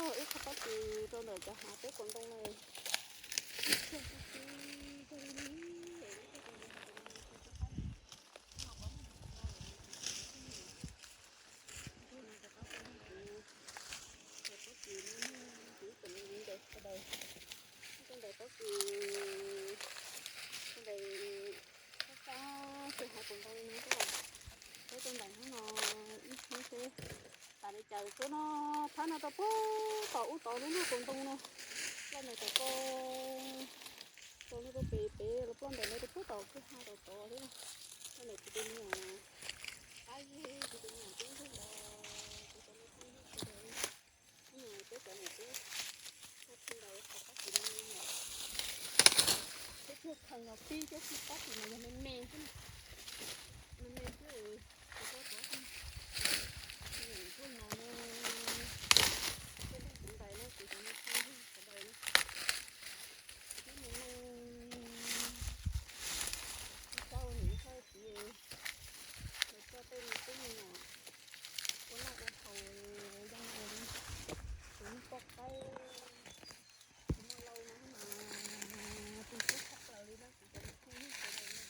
Ib qho pob kws rau ntawm cov hav peb kaum ntoo na. Rau ntawm pob kws, rau ntawm pob kws rau ntawm, sab sab ces hav kaum ntoo li no, peb rau ntawm no ib hnub seb tas li cas. Tsuab no, phab no rau puag tom ub tod lub nroog kaum ntoo no, ploj ntawm tom ko, tau no rau pem pem los ploj ntawm no rau puag tom kwj ha tom tod thiab na. Ploj ntawm kuv tus me nyuam qab zib, kuv tus me nyuam tub ntsuag los kuv cov me tub ntsuag sawv daws, ib nyuag peb cov niam tub, tag kis ntawd tau pob kws me me nyuam, thiab tuag khees los pib thiab, pob kws mas yog me me xwb na, me me xwb. Kuv tau rov me nyuam ntsuag no, tej neeg kuv ntais no kuv cov me tub ntsuag sawv daws na, kuv twb mus nug ib txoj niam ib txoj txiv, lawv coj tej me tub me nyuam ua noj ua haus zoo li tus neeg poj qaib, tus neeg laus no mas tus twb tshaj plaws li no kuv cov me tub ntsuag sawv daws na.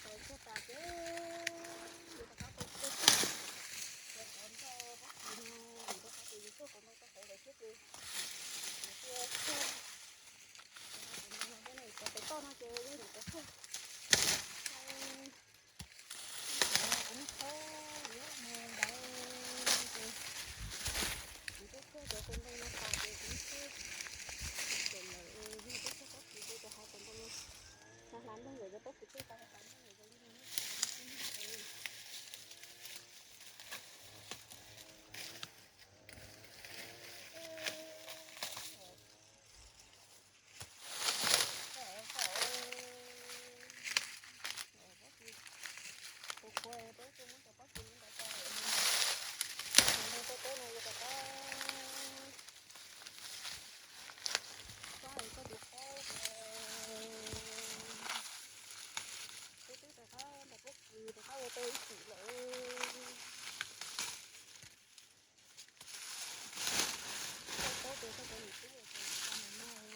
Tau tuag tas ces yuav rov qab tau tuaj txog, rov qab nrog pob kws no, rov qab tus yus tuag kuv nrog rau hauv lawm thiab ces kuv thiaj tuag. Kuv nrog no cov pem toj no ces yog kuv tuag. Kuv mus thaub yuav mus ntawd ces kuv tuaj txog cov kaum ntoo no tas ces kuv tuaj, ces lawv yog tuaj txog pob kws ces cov hav kaum ntoo no, hla hla nplooj ntawm cov pob kws tuaj tas hla hla nplooj ntawm zoo li no. Kuv kuv peb tuaj muab cov pob kws ntawd tso, ntawd tau peb no yuav rov qab txog txoj tus qaub, peb twb rov qab ntais pob kws rov qab ua tau ib chim lawm. Koj paub tias koj cov niam tub ces koj mus noj,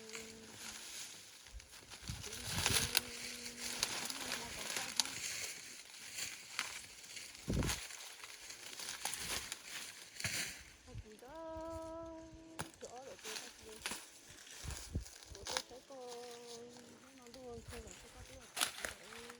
kuv mus kuv noj no kom tag. Tag kis nto tus ob lawm ces tag kis kuv tuaj saib koj hnub no ntuj tshuav lawm ces koj twb los tag kis lawm.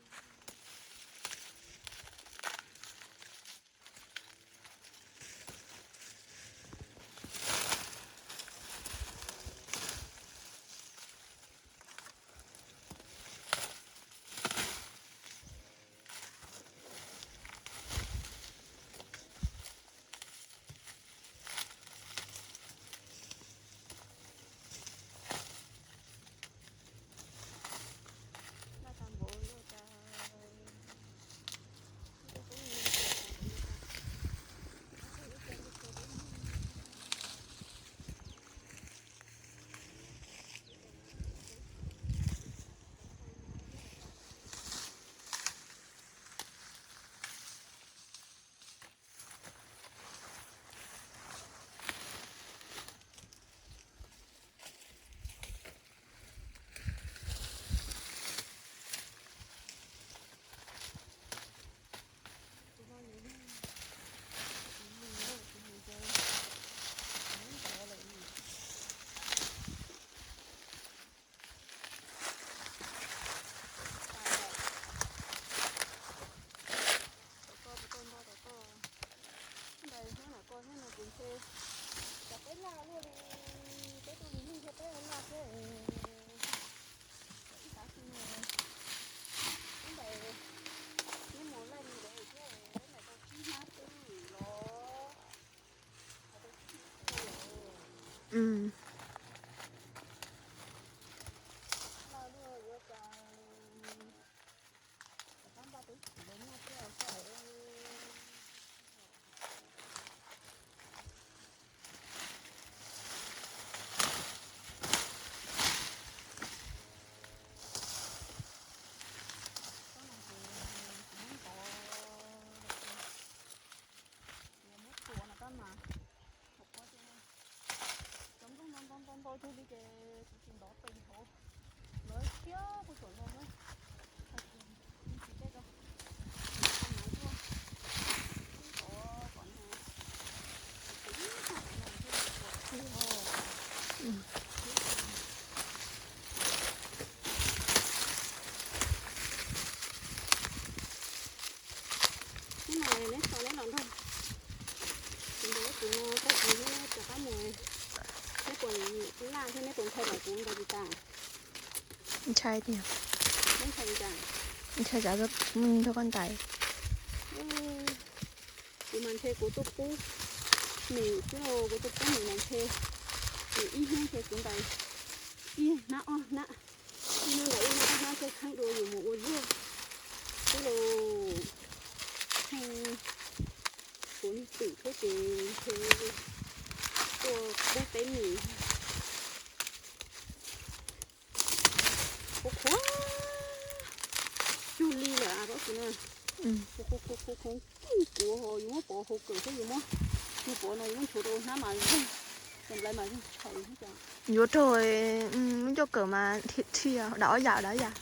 Ua tug li ces kuv tsis ntov pees hauv, ntov siab kuv tsuam no na. Hnub no neb tso neb los nrog kuv nrog kuv no pab kuv neb rov qab mus, neb puas laj thiab neb puas ntshai npaum kuv nrog kuv tas? Ntshai tiag. Neb ntshai li cas? Ntshai tsam kuv mus nrog koj ntais. Kuv mas ntshe kuv tuaj pub mis xwb, kuv tuaj pub mis mas ntshe nws ib hnub ntshe kuv ntais ib hnab ob hnab, ib hnab ntais ib hnab ob hnab thiaj kheeb dua yus mus ua luag xwb lauj. Heej, kuv twm thiab ces ntshe tuaj pub peb mis. Qhuav qhuav cug li lawm a, paub kuv na. Qhuav qhuav qhuav qhuav kuv ho yus muab pov hauv kawm thiab yus muab, yus pov no yus muab nchuav rau hnab mas zeeg, tus nplai mas zeeg tshau. Yuav raug lub ncauj kawm mas dhia dhia dam ob yam dam ob yam.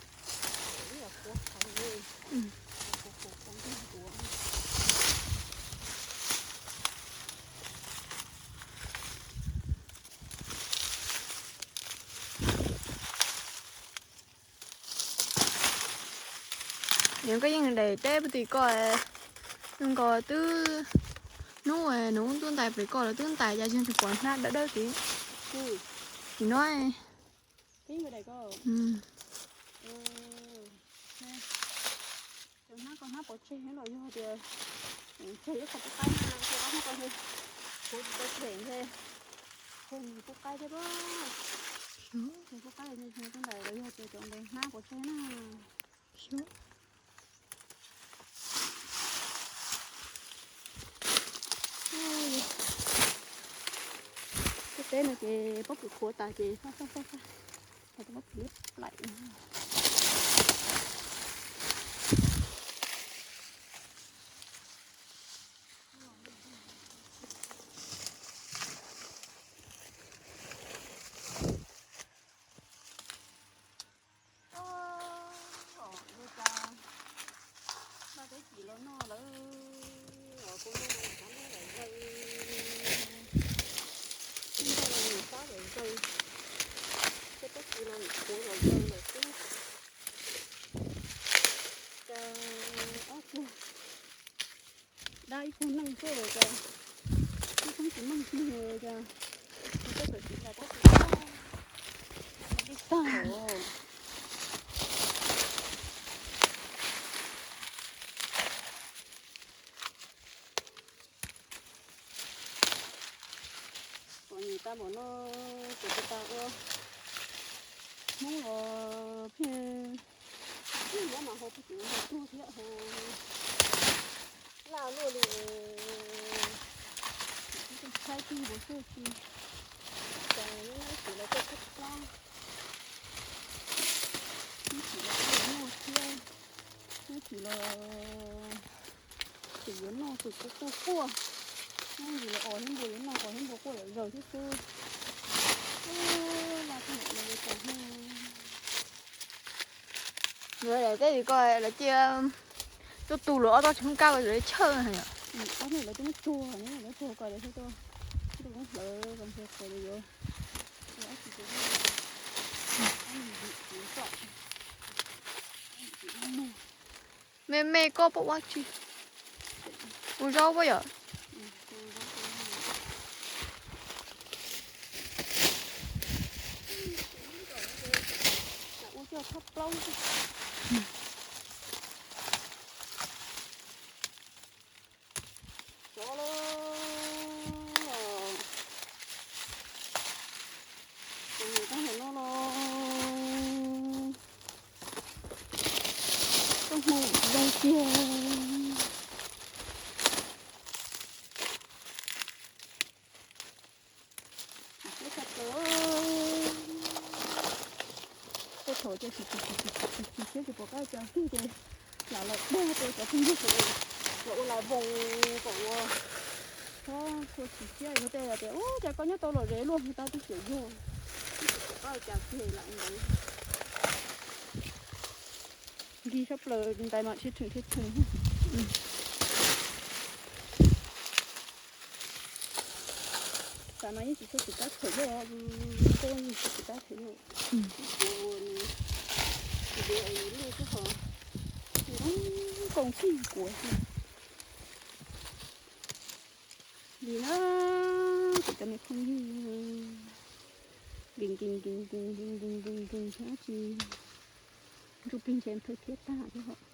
Yog koj yeej daim teb puag tim koj, zoo nkaus twb, hnub nws tuaj ntais pem koj los twb ntais cas tsis pom hnab dawb dawb tid. Nim no hnab koj hnab pov tseg los yog tias ntseg ib qho pub qaib na, ntseg ob hnab ko ntseg, kuv tsis tau tshem ntseg, ntseg pub qaib thiab a. Ntseg pub qaib ntseg tuaj ntais los yog tias cov ntawd hnab pov tseg na. Tej teb no ces pob kws qhuav tas ces faj faj faj faj, pob kws liab plaim. Ua cas npaj teb cim los noj lawm, kuv noj xav noj lawm zaws, noj los nws fab lawm zaws, tej pob kws los nws qhuav lawm zaws lawm xwb. Cas ob tug dab ib tug neej xwb los cas, ib tug tsis meej nug los cas, kuv tej kawm txiv ntas pob kws li tag os. Pom nyuam tag npaum no, ces tus tas ua Hmoob los pheej, pheej muab mas hau pheej tseem hau tuag thiab hau laj luaj li. Tshaib tig npaum xwb tsis, cas ib chim los tuaj txhab txhab, ib chim los tuaj yuav noj thiab, ib chim los tseem yuav noj tseem quaj quaj quaj, ib chim los os thiab npua yuav noj os thiab npua quaj lawm zaws thiab xwb. Laj tag npaum no li cas thiab. Lawv daim teb tim ko lawv cia tuaj tu lawv ob tsob tshoob kab lawv chawj. Ob tug lawv twb muab tsuag, lawv tsuag ko lawv thiaj tuaj, lawv hlawv ko ntshe ko lawv yuav Me me koj pom ua tsi? Ua zaub pab yom? Xyov los, tus niam tag hauv no los koj hu zoo tiag. Tej thaum ces tsis tsis tsis tsis tsis tsis tsis tsis tsis pom qab cas xwb ces lam los dag rau cov phooj ywg sawv daws kom ua live voos kom ua txhob tshua chim siab. Luag tej tias ua cas koj nyob tau lom zem luaj, tau tib cem yog Cas kiag lam ntawd. Nkig sab plaws ntais mas tsheb rhees tsheb rhees. Tam no yeej tsis tshua txim tab them yom, zoo nkauj yeej tsis txim tab them yom. Kuv ua nws, kuv ua nws lej xwb hos, nws zoo nkauj txij kuv xwb. Li na, kuv cov me phooj ywg, nkees nkees nkees nkees nkees nkees nkees nkees thiab tsis, ntsuj plig ntshe nthawv thiab tag thiab hos.